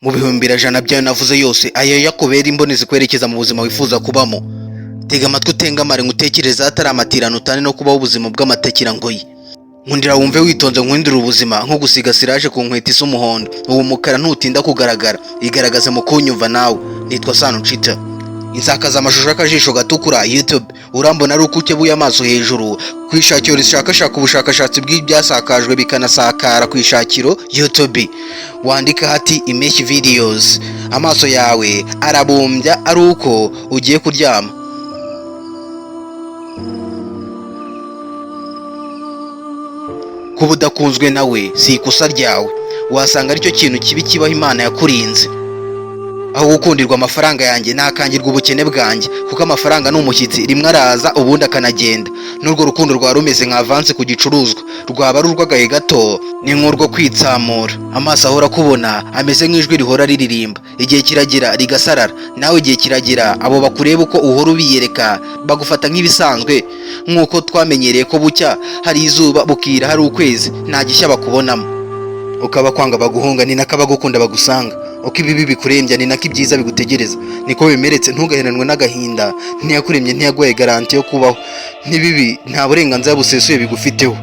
Mu 1000 byayo navuze yose, ayo yakubera imboni zikwerekeza mu buzima wifuza kubamo. Tega amatwi utengamare, ngutekereza atari amatirano, utane no kubaho ubuzima bw'amatakirangoyi. Nkundira wumve witonze, nkwindure ubuzima nko gusiga siraje ku nkweto isa umuhondo. Uwo mukara ntutinda kugaragara, igaragaze mu kunyumva. Nawe nitwa Sano Ncita, insakazamashusho y'akajisho gatukura, YouTube. Urambona ari uko ukebuye amaso hejuru ku ishakiro rishakashaka ubushakashatsi bw'ibyasakajwe bikanasakara ku ishakiro YouTube, wandika hati "Impeshyi Videos". Amaso yawe arabumbya ari uko ugiye kuryama. Kuba udakunzwe nawe si ikosa ryawe, wasanga aricyo kintu kibi kibaho Imana yakurinze. Aho gukundirwa amafaranga yanjye, nakangirwa ubukene bwanjye, kuko amafaranga ni umushyitsi, rimwe araza ubundi akanagenda. N'urwo rukundo rwaba rumeze nka avansi ku gicuruzwa, rwaba ari urw'agahe gato, ni nk'urwo kwitsamura. Amaso ahora akubona ameze nk'ijwi rihora riririmba, igihe kiragira rigasarara. Nawe igihe kiragira, abo bakureba uko uhora ubiyereka bagufata nk'ibisanzwe, nk'uko twamenyereye ko bucya hari izuba, bukira hari ukwezi, nta gishya bakubonamo. Uko abakwanga baguhunga, ni nako abagukunda bagusanga. Uko ibibi bikurembya, ni nako ibyiza bigutegereza. Niko bimeretse, ntugaheranwe n'agahinda. Ntiyakuremye, ntiyaguhaye garanti yo kubaho. N'ibibi nta burenganzira busesuye bigufiteho.